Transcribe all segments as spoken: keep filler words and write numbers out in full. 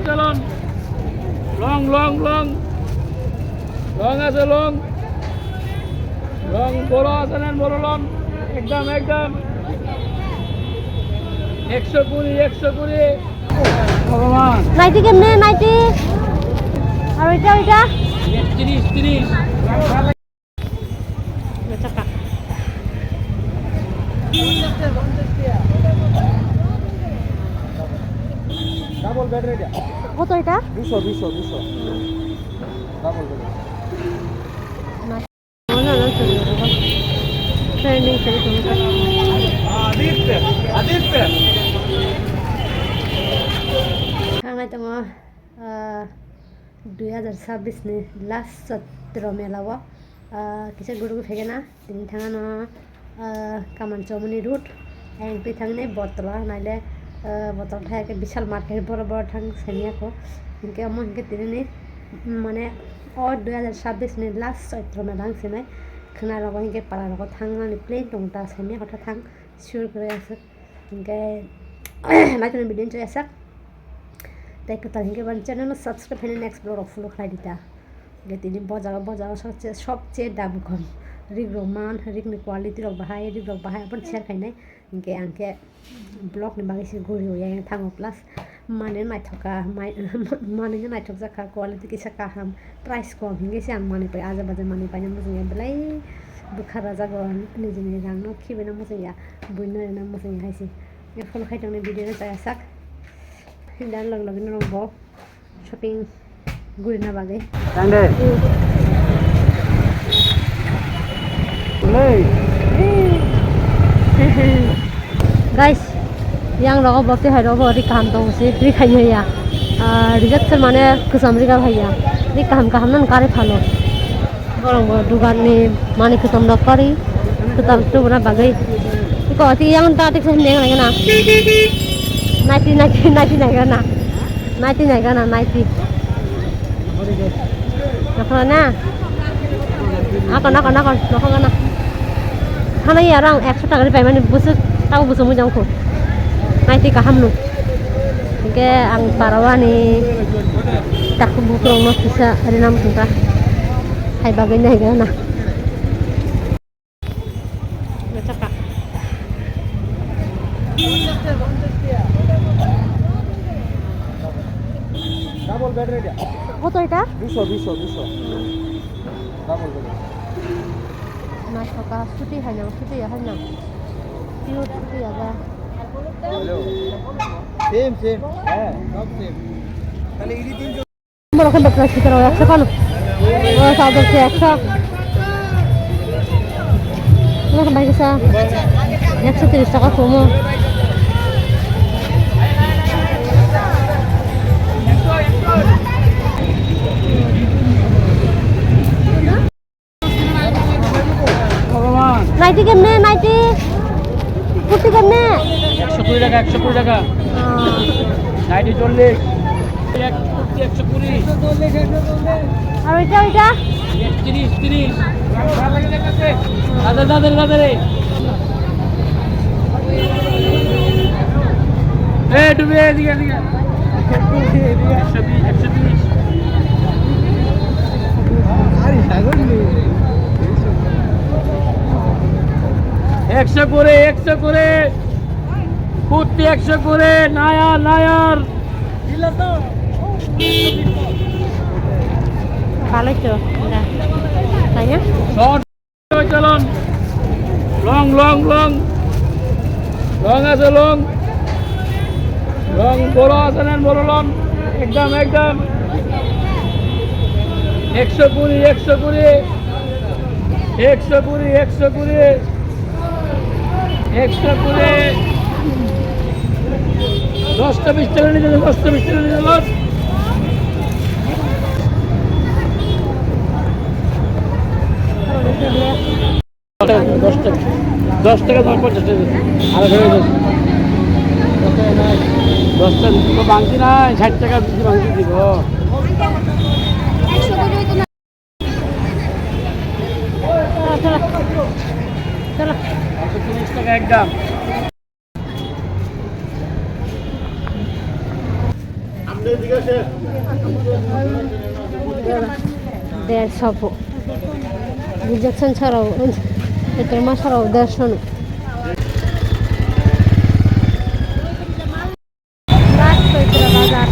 Chalon. Long, long, long. Long আছে, long. Long, বড় আছে না, বড় long. একদম, একদম. একশো কুড়ি, একশো কুড়ি. ভগবান। নাইটি কেমনে, নাইটি? আর ওইটা, ওইটা? তিরিশ, তিরিশ. Chaka. Double bed rate ya? কত এটা? দুশো, দুশো, দুশো। Double bed. Trending sale. Aditya, Aditya. Thangnai tongo, ah, dui hazar sabbish ni last Chaitra mela o, ah, kisa guru phegena. Tini thangano, ah, Kaman Chowmani road, ayang twi thangnai Botla, naile, ah, Botla thai ke Bishal market boro boro thang semiya ko. Hinkhe omo hinkhe tini ni, mane, o dui hazar sabbish ni last Chaitra mela wng sinai. Khwna rogo hinkhe para rogo thangnani plan tong ta semiya kotha thang sure kwrwi aswk. Hinkhe naitoni video no chaya sak. Tei kwtal hinkhe bani channel no subscribe khaina next vlog rok follow khlai di ta. Hinkhe tini bo jaga, bo jaga sobse, sobse dam kom. Rik rok man, rik ni quality rok bahai, rik rok bahai, aboni share khainai. Hinkhe ang khe vlog ni bagwi se guri ya yang thango plus. Mane naithok kha, mai-, manwi no naithok jak kha, quality kisa kaham, price kom, hinkhe se ang manwi pai, aja baja manwi paina muchung ya, belai bwkha rajak o, nijini rang no khibaina muchung ya, buino rwna muchung ya hai se. Follow khai tongni video no chaya sak, dan log log norok bo shopping gurina bagwi. Tang de. Hey. Guys, yang rogo boti hai rogo ri kaham tong si, ri khai ya. Ah, reject se mane kusam ri ga hai ya. Ri kaham kaham nan kari phano. Borong bo dugan ni mani kwtam rok kari, kwtam tubuna bagwi. Iko ati yang ta tik se neng neng na. Naiti, naiti, naiti neng na. Naiti neng na, naiti. Nokho na? Nokho, nokho, nokho, nokho na. Hana ya rang ekso taka ri paimani busuk, tabo busuk mujang ko. Naiti kaham no. Hinkhe ang parawani takhuk bukrokno kisa rinam thungkha. Hai bagwi nai gana. Chaka. Double bed rate ya? কত এটা? দুশো, দুশো, দুশো। Double bed. Naithoka, suti hai nang, suti ya hai nang. Pure suti ya ba. Hello. Same, same. হ্যাঁ, সব সেম। তাহলে ইডি তিনশো। Borok khe bwkha sitaro ekso phano. O sajak se ekso. Borok khe bai kisa ekso tris taka kumo. ভগবান। নাইটি কেমনে? নাইটি? কুর্তি কেমনে? একশো কুড়ি টাকা, একশো কুড়ি টাকা। আহ। নাইটি চল্লিশ। এক কুর্তি একশো কুড়ি। আর ওইটা, ওইটা? তিরিশ, তিরিশ। দাদা, দাদা, দাদা রে। এ, ডুবে, এদিকে, এদিকে। একশো বিশ, একশো বিশ। একশো করে, একশো করে। কুর্তি একশো করে, নায়ার, নায়ার। ভালোই তো, না? তাই না? Short. চলন। Long, long, long. Long আছে, long. Long বড় আছে না, বড় long. একদম, একদম। একশো কুড়ি, একশো কুড়ি। একশো কুড়ি, একশো কুড়ি। একশো কুড়ি। দশটা বিশ টাকা নিতে, দশটা বিশ টাকা নিতে, লাভ। দশ টাকা, দশ টাকা দাম, পঞ্চাশ টাকা। আর হয়ে গেছে। দশ টাকা দিতে তো ভাঙতি নাই, ষাট টাকা দিতে ভাঙতি দিব। চলো, চলো। একশো চল্লিশ টাকা এক দাম। Derso po. Rejection sarao, eto ma sarao derso no. Last Chaitra bazar.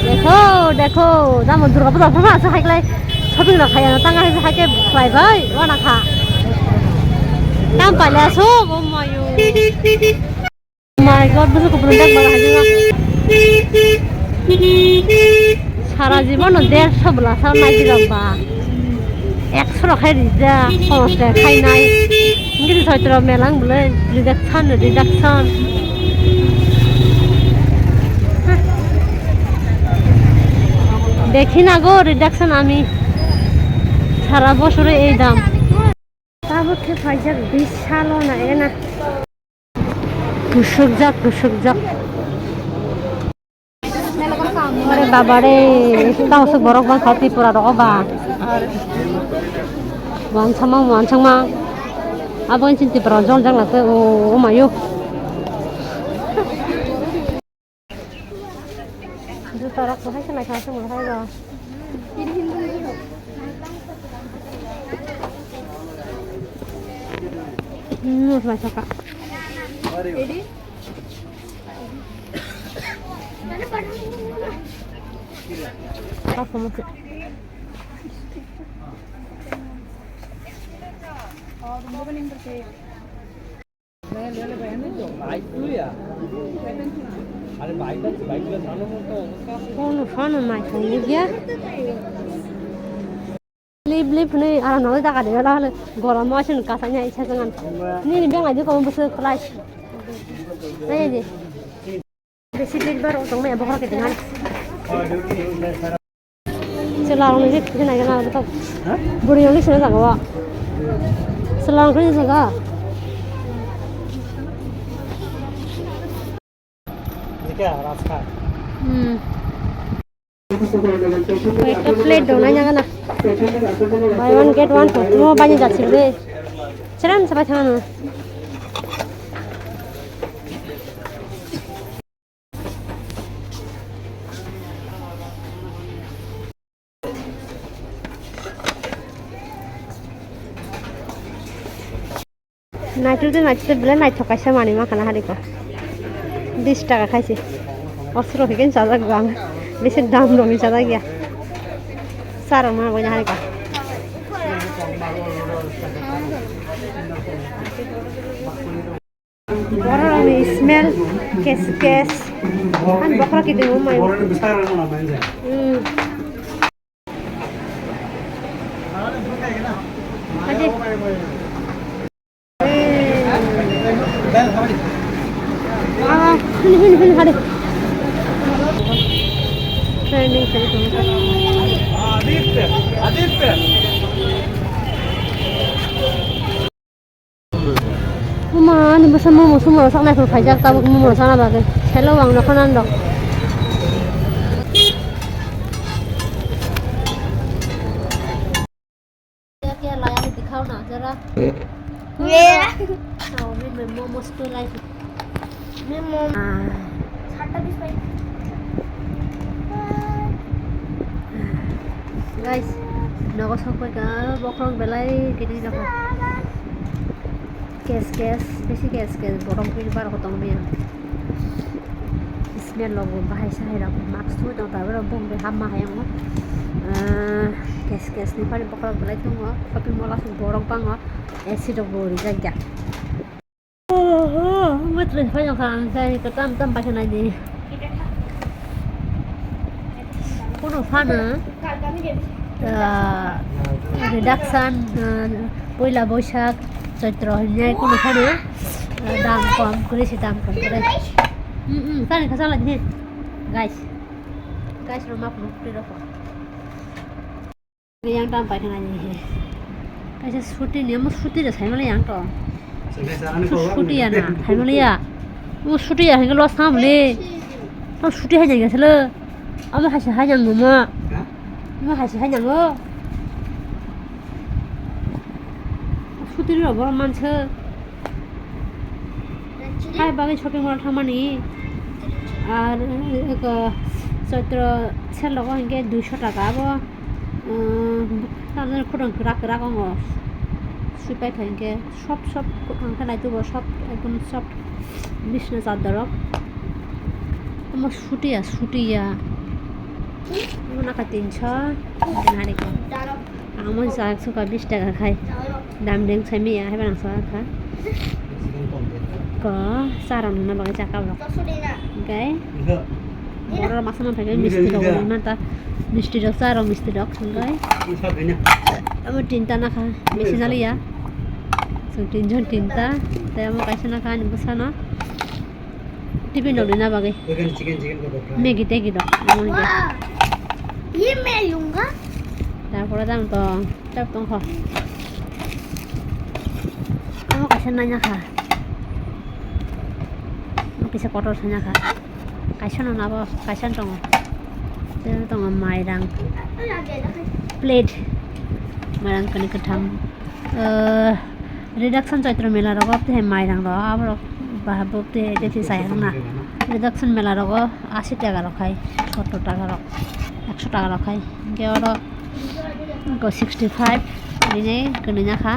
Dekho, dekho, tamo Durga Puja phano aswk hai klai shopping rok khai ano tang hai hai khe khlai bai wana kha. Tam paile aswk, oh my, oh my God, busu kupulung tak bala hai jima. Sara jibon no derso bwla sa nai jira ba. Ekso rok khai rijak, khoroksa khai nai. Hingke Chaitra mela wng bwlai reduction, reduction. Dekhi na go reduction ami. Sara bosore ei dam. Tabuk khe phaijak bisalo na ena. Kusukjak, kusukjak. Ore baba re, tamo se borok bangkha Tripura rogo ba. Wansama, wansama. Abo insin Tripura jol jak na se, o, o mayo. Juta rok bo hai se naithok se mano hai ba. Hmm, naithok ka. Phone, phone mai thangni dia. Lip, lip hwnwi aram nangwi daga de, wala hwnwi gorom o aswk kasanya isa jangan. Nini beng aidi komo bwswk kwlai. Nai di. Besi date bar tong maya bokhorok kete ngan. Chwla rok ni je kisa nai gana to. Buri rok ni sina jaga wa. Chwla rok ni jaga. Hmm. Koi ekta plate dong nai nang na. Buy one get one free mo bani jachil de. Cheran sabai thang na. Naithok de naithok de belai naithok kaisa manwi mankha na hariko. Bis taka khaisi. Osro hiken chajak go ang. Bisi dam rokni chajak ya. Sarok ma boina hariko. Borok rokni smell kes kes. Ani bokhorok kiting bo mai. Hmm. Ade. Ah, hini, hini, hini, hade. Trending, trending. Aditya, Aditya. Mama, ani bwsa momo sumo saknai phuru phaijak, tabuk momo sakna bagwi. Hello, ang nokha nang rok. Kya, kya laya hai dikhao na, zara. Ye. Aw, mi, mi momo sto lai. Mi momo. Ah. Guys, nogo sokphaikha, bokhorok belai kiting jago. Kes kes, bisi kes kes, borok bini barok tong mia. Smell rok bo bahai sahai rok, mask twi tong tabuk rok bumung bai hapma hai wngo. Ah, kes kes ni phani bokhorok belai tongo, shopping mall aswk borok bango, A C rok bo rijak ya. Oho, matwlwi phai nokha ang tei kwtam tam paikha naidi. Kunu phano, ah, reduction, ah, poila Boisak, Chaitra hinwi kunu phano, ah, dam kom kwrwi se, dam kom kwrwi. Hmm, hmm, kani khasa lagi ni, guys. Guys, roma phano kwrwi rokho. Yang tam paikha naidi he. Kaisa scooty ni, omo scooty da saimali yang to. Scooty ya na, saimali ya. Omo scooty ya, hingke los khamli. Omo scooty hai jang selo. Omo hai sa hai jang momo. Ima hai se hai nango. Suti rok bo manse. Hai bagwi shopping mall thangmani. Ar eko Chaitro sel logo hinkhe duiso taka abo. Umm, tamjani khudang kwrak kwrak ongo. Sui paikha hinkhe soft soft ang khe naitugo soft ekdom soft bisna chador rok. Omo suti ya, suti ya. Omo naka tinso. Nari ko. Ang omo jak suka bis taka khai. Dam deng sai miya hai bana sa kha. Ko, sa rang nuna bagwi chaka rok. Oke. Borok masa man phai misti rok nang ta. Misti rok sa rok misti rok hingkai. Abo tinta na kha. Besi jali ya. So tinjon tinta. Tei amo kaisa na kha ani bwsano. Tiffin rok rina bagwi. Chicken, chicken ko dokra. Maggie tegi rok. Amo ni. Wow. Ye mail lunga? Tarpore dam to. Chap tong kho. Amo kaisa naina kha. Amo kisa kotor sana kha. Kaisa no nabo, kaisa no tongo. Tei tongo mairang. Plate. Mairang kani katham. Eh, reduction Chaitro mela rogo tei mairang ro aborok bahai bo tei tei sai hwnna. Reduction mela rogo asi taka rok khai, sottor taka rok, ekso taka rok khai. Hinkhe oro Go sixty five rinai kwnwi na kha.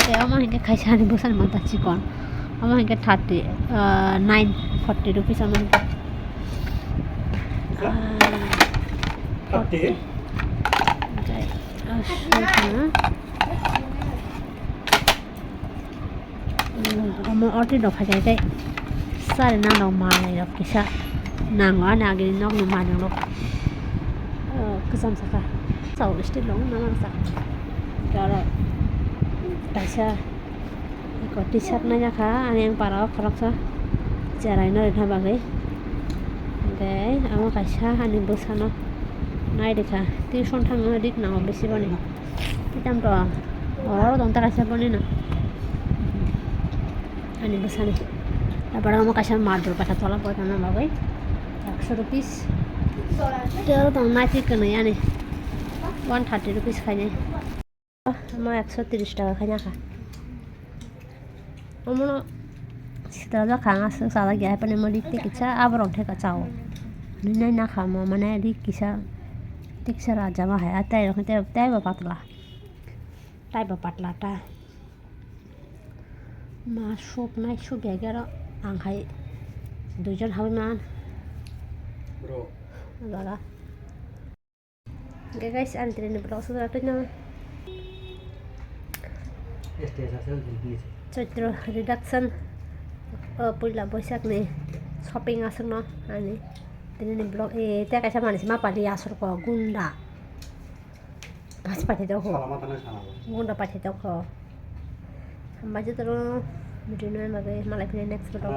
Tei omo hinkhe kaisa ani bwsani manta chikon. Omo hinkhe thirty, ah, nine, forty rupees omo hinkhe. Ah, thirty? Omo Omo orti rok phai khe sari nang rok manwi rok kisa nango ani agini nokni manwi rok kwcham saka chao steel rok nang saka aro kaisa eko t-shirt naina kha ani ang para o khoroksa cherai no rwna bagwi hwnkhe amo kaisa ani bwsano nai rwkha tuition thangna rik nango bisi boni. Tei tamo to oro tong ta kaisa boni no. Ani bwsani. Tabara omo kaisa marble bata tola bo tongna bagwi. Ekso rupees. Tei oro tong naitwi kwnwi ani. One thirty rupees khainai. Omo ekso tris taka khaina kha. Omono sitra jak kha ang aswk chajak ya, hai phano omo rik tei kisa aborok theka chao. Hinwi nai nakha omo mane rik kisa tei kisa rajama hai, ah, tei rok tei, tei bo patla. Tei bo patla ta. Ma soup nai soup ya khe aro ang hai duijon habwi man. Bro. Jaga. Hwnkhe guys, ani tini vlog swijak twi no. Chaitro reduction, o puila Boisyakni shopping aswkno ani tini ni vlog, eh, tei kaisa manwi se ma pali aswk rwkho gunda. Pas paithai tongkho. Gunda paithai tongkho. Hambai jotono video nai bagwi malai phini next vlog o.